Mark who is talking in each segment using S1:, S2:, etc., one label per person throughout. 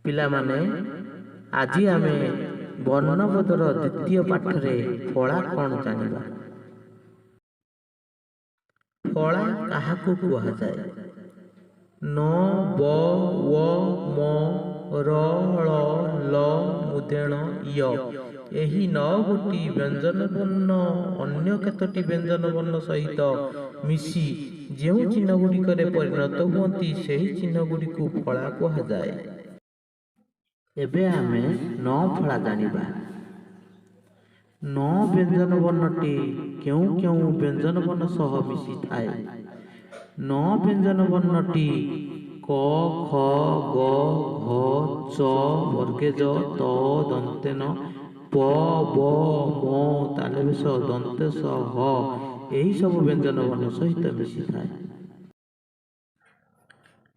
S1: ପିଲାମାନେ, ଆଜି ଆମେ ବର୍ଣ୍ଣବୋଧର ଦ୍ୱିତୀୟ ପାଠରେ ଫଳା କ'ଣ ଜାଣିବା। ଫଳା କାହାକୁ କୁହାଯାଏ? ନ, ବ, ୱ, ମ, ର, ଳ, ଲ ମୂର୍ଦ୍ଧନ୍ୟ ୟ ଏହି 9 ଗୋଟି ବ୍ୟଞ୍ଜନ ବର୍ଣ୍ଣ ଅନ୍ୟ କେତୋଟି ବ୍ୟଞ୍ଜନ ବର୍ଣ୍ଣ ସହିତ ମିଶି ଯେଉଁ ଚିହ୍ନଗୁଡ଼ିକରେ ପରିଣତ ହୁଅନ୍ତି, ସେହି ଚିହ୍ନଗୁଡ଼ିକୁ ଫଳା କୁହାଯାଏ। ଏବେ ଆମେ ନ ଫଳା ଜାଣିବା। ନ ବ୍ୟଞ୍ଜନ ବର୍ଣ୍ଣଟି କେଉଁ କେଉଁ ବ୍ୟଞ୍ଜନ ବର୍ଣ୍ଣ ସହ ମିଶିଥାଏ? ନ ବ୍ୟଞ୍ଜନ ବର୍ଣ୍ଣଟି କ, ଖ, ଗ, ଘ, ଚ ବର୍ଗେଜ, ତ ଦନ୍ତେନ, ପ, ବ, ମ ତାଲବେଶ, ଦନ୍ତେଶ, ହ ଏହିସବୁ ବ୍ୟଞ୍ଜନ ବର୍ଣ୍ଣ ସହିତ ମିଶିଥାଏ।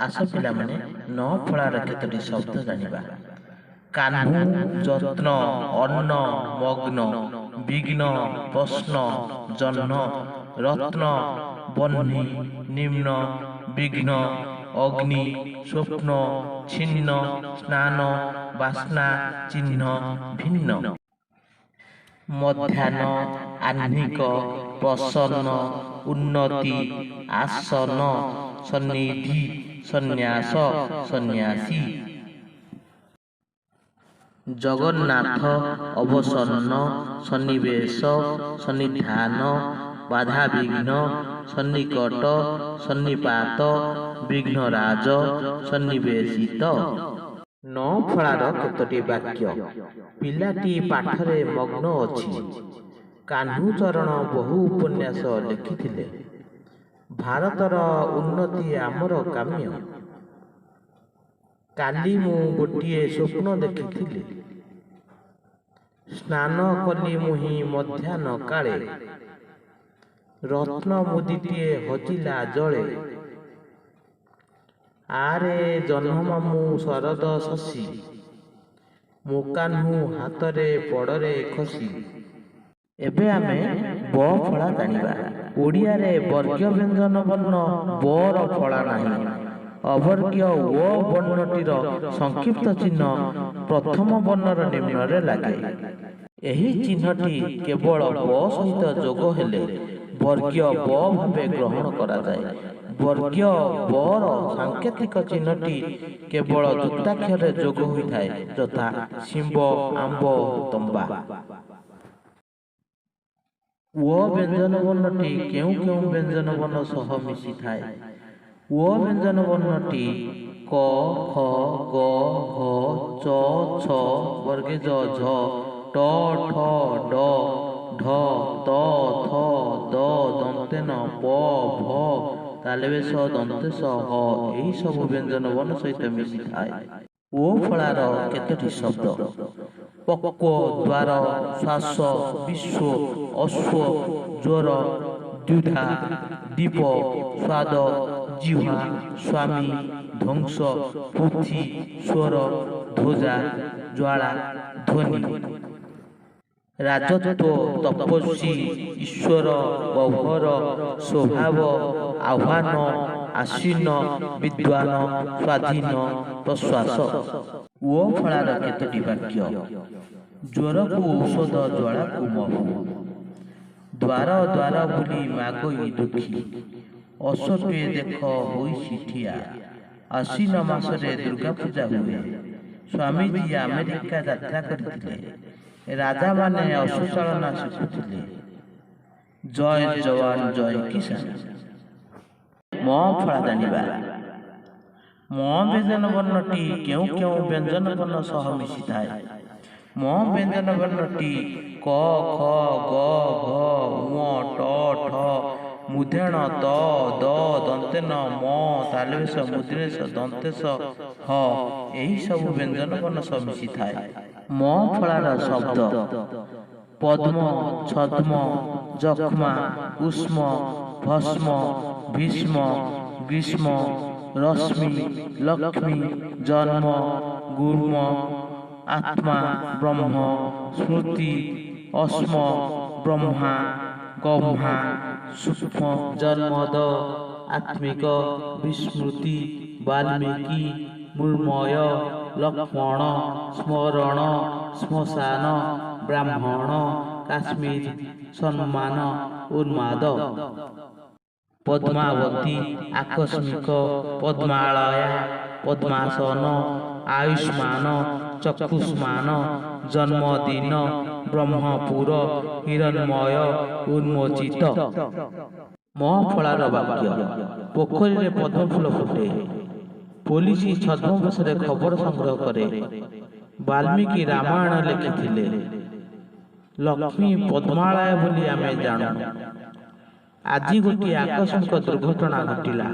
S1: ଆସ ପିଲାମାନେ, ନ ଫଳାର କେତୋଟି ଶବ୍ଦ ଜାଣିବା। କାହ୍ନୁ, ଯତ୍ନ, ଅନ୍ନ, ମଗ୍ନ, ବିଘ୍ନ, ପ୍ରଶ୍ନ, ଜହ୍ନ, ରତ୍ନ, ବହ୍ନି, ନିମ୍ନ, ବିଘ୍ନ, ଅଗ୍ନି, ସ୍ୱପ୍ନ, ଛିନ୍ନ, ସ୍ନାନ, ବାସ୍ନା, ଚିହ୍ନ, ଭିନ୍ନ। ମଧ୍ୟାହ୍ନ, ଆହ୍ନିକ, ପ୍ରସନ୍ନ, ଉନ୍ନତି, ଆସନ, ସନ୍ନିଧି, ସନ୍ନ୍ୟାସ, ସନ୍ନ୍ୟାସୀ। ଜଗନ୍ନାଥ, ଅବସନ୍ନ, ସନ୍ନିବେଶ, ସନ୍ନିଧାନ, ବାଧାବିଘ୍ନ, ସନ୍ନିକଟ, ସନ୍ନିପାତ, ବିଘ୍ନରାଜ, ସନ୍ନିବେଶିତ। ନ ଫଳାର କେତୋଟି ବାକ୍ୟ। ପିଲାଟି ପାଠରେ ମଗ୍ନ ଅଛି। କାହ୍ନୁଚରଣ ବହୁ ଉପନ୍ୟାସ ଲେଖିଥିଲେ। ଭାରତର ଉନ୍ନତି ଆମର କାମ୍ୟ। କାଲି ମୁଁ ଗୋଟିଏ ସ୍ୱପ୍ନ ଦେଖିଥିଲି। ସ୍ନାନ କଲି ମୁହିଁ ମଧ୍ୟାହ୍ନ କାଳେ। ରତ୍ନ ମୁଦିଟିଏ ହଜିଲା ଜଳେ। ଆରେ ଜହ୍ନମାମୁଁ ଶରଦ ଶଶୀ, ମୋ କାହ୍ନୁ ହାତରେ ପଡ଼ରେ ଖସି। ଏବେ ଆମେ ବ ଫଳା ଜାଣିବା। ଓଡ଼ିଆରେ ବର୍ଗୀୟ ବ୍ୟଞ୍ଜନ ବର୍ଣ୍ଣ ବ ର ଫଳା ନାହିଁ। ଅବର୍ଗୀୟ ଓ ବର୍ଣ୍ଣଟିର ସଂକ୍ଷିପ୍ତ ଚିହ୍ନ ପ୍ରଥମ ବର୍ଣ୍ଣର ନିମ୍ନରେ ଲାଗେ। ଏହି ଚିହ୍ନଟି କେବଳ ବ ସହିତ ଯୋଗ ହେଲେ ବର୍ଗୀୟ ବ ଭାବେ ଗ୍ରହଣ କରାଯାଏ। ବର୍ଗୀୟ ବ ର ସାଙ୍କେତିକ ଚିହ୍ନଟି କେବଳ ଯୁକ୍ତାକ୍ଷରରେ ଯୋଗ ହୋଇଥାଏ, ଯଥା ଶିମ୍ବ, ଆମ୍ବ, ତମ୍ବା। ଓ ବ୍ୟଞ୍ଜନ ବର୍ଣ୍ଣଟି କେଉଁ କେଉଁ ବ୍ୟଞ୍ଜନ ବର୍ଣ୍ଣ ସହ ମିଶିଥାଏ? ଓ ବ୍ୟଞ୍ଜନ ବର୍ଣ୍ଣଟି କ, ଖ, ଗ, ଘ, ଚ, ଛ ବର୍ଗେଜ, ଝ, ଟ, ଠ, ଡ, ଢ, ତ, ଥ, ଦ ଦନ୍ତେନ, ପ, ଭ ତାଲବେଶ, ଦନ୍ତେଶ, ହ ଏହିସବୁ ବ୍ୟଞ୍ଜନ ବର୍ଣ୍ଣ ସହିତ ମିଶିଥାଏ। ଓ ଫଳାର କେତୋଟି ଶବ୍ଦ। ପକ୍ୱ, ଦ୍ୱାର, ଶ୍ୱାସ, ବିଶ୍ୱ, ଅଶ୍ୱ, ଜ୍ୱର, ଦ୍ୱିଧା, ଦୀପ, ସ୍ୱାଦ, ଜିହ୍ୱା, ସ୍ୱାମୀ, ଧ୍ୱଂସ, ପୋଥି, ସ୍ୱର, ଧ୍ୱଜା, ଜ୍ୱାଳା, ଧ୍ୱନି। ରାଜତ୍ୱ, ତପସ୍ୱୀ, ଈଶ୍ୱର, ଗହ୍ୱର, ସ୍ୱଭାବ, ଆହ୍ୱାନ, ଆଶ୍ୱିନ, ବିଦ୍ୱାନ, ସ୍ୱାଧୀନ, ପ୍ରଶ୍ୱାସ। ଓ ଫଳାର କେତୋଟି ବାକ୍ୟ। ଜ୍ୱରକୁ ଔଷଧ, ଜ୍ୱାଳାକୁ ମହୁ। ଦ୍ୱାର ଦ୍ୱାର ବୁଲି ମାଗଇ ଦୁଃଖୀ। ଅଶ୍ୱଟିଏ ଦେଖ ହୋଇଛି ଠିଆ। ଆଶ୍ୱିନ ମାସରେ ଦୁର୍ଗାପୂଜା ହୁଏ। ସ୍ୱାମୀଜୀ ଆମେରିକା ଯାତ୍ରା କରିଥିଲେ। ରାଜାମାନେ ଅଶ୍ୱଚାଳନା ଶିଖୁଥିଲେ। ଜୟ ଜୱାନ, ଜୟ କିଷାନ। ମ ଫଳା ଜାଣିବା। ମ ବ୍ୟଞ୍ଜନ ବର୍ଣ୍ଣଟି କେଉଁ କେଉଁ ବ୍ୟଞ୍ଜନ ବର୍ଣ୍ଣ ସହ ମିଶିଥାଏ? ମ ବ୍ୟଞ୍ଜନ ବର୍ଣ୍ଣଟି କ, ଖ, ଗ, ଘ, ଙ, ଟ, ଠ ମୂର୍ଦ୍ଧନ୍ୟ, ତ, ଦ ଦନ୍ତେନ, ମ ତାଲବେଶ, ମୂର୍ଦ୍ଧନ୍ୟ, ଦନ୍ତେଶ, ହ ଏହିସବୁ ବ୍ୟଞ୍ଜନ ବର୍ଣ୍ଣ ସହ ମିଶିଥାଏ। ମ ଫଳାର ଶବ୍ଦ। ପଦ୍ମ, ଛଦ୍ମ, ଯକ୍ଷ୍ମା, ଉଷ୍ମ, ଭସ୍ମ, ଭୀଷ୍ମ, ଗ୍ରୀଷ୍ମ, ରଶ୍ମି, ଲକ୍ଷ୍ମୀ, ଜନ୍ମ, ଗୁଳ୍ମ, ଆତ୍ମା, ବ୍ରହ୍ମ, ସ୍ମୃତି, ଅଶ୍ମ, ବ୍ରହ୍ମା, ଗହ୍ମା, ସୂକ୍ଷ୍ମ, ଜନ୍ମଦ, ଆତ୍ମିକ, ବିସ୍ମୃତି, ବାଲ୍ମୀକି, ମୃଣ୍ମୟ, ଲକ୍ଷ୍ମଣ, ସ୍ମରଣ, ଶ୍ମଶାନ, ବ୍ରାହ୍ମଣ, କାଶ୍ମୀର, ସମ୍ମାନ, ଉନ୍ମାଦ। ପଦ୍ମାବତୀ, ଆକସ୍ମିକ, ପଦ୍ମାଳୟା, ପଦ୍ମାସନ, ଆୟୁଷ୍ମାନ, ଚକ୍ଷୁଷ୍ମାନ, ଜନ୍ମଦିନ, ବ୍ରହ୍ମପୁର, ହିରଣ୍ମୟ, ଉନ୍ମୋଚିତ। ମ ଫଳାର ବାକ୍ୟ। ପୋଖରୀରେ ପଦ୍ମଫୁଲ ଫୁଟେ। ପୋଲିସ ଛଦ୍ମବେଶରେ ଖବର ସଂଗ୍ରହ କରେ। ବାଲ୍ମୀକି ରାମାୟଣ ଲେଖିଥିଲେ। ଲକ୍ଷ୍ମୀ ପଦ୍ମାଳୟା ବୋଲି ଆମେ ଜାଣୁ। ଆଜି ଗୋଟିଏ ଆକସ୍ମିକ ଦୁର୍ଘଟଣା ଘଟିଲା।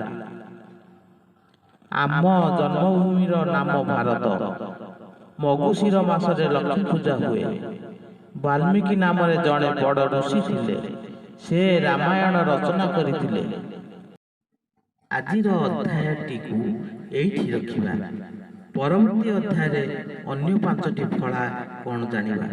S1: ଆମ ଜନ୍ମଭୂମିର ନାମ ଭାରତ। ମଗୁଶିର ମାସରେ ଲକ୍ଷ୍ମୀ ପୂଜା ହୁଏ। ବାଲ୍ମୀକି ନାମରେ ଜଣେ ବଡ଼ ଋଷି ଥିଲେ। ସେ ରାମାୟଣ ରଚନା କରିଥିଲେ। ଆଜିର ଅଧ୍ୟାୟଟିକୁ ଏଇଠି ରଖିବା। ପରବର୍ତ୍ତୀ ଅଧ୍ୟାୟରେ ଅନ୍ୟ ପାଞ୍ଚଟି ଫଳା କ'ଣ ଜାଣିବା।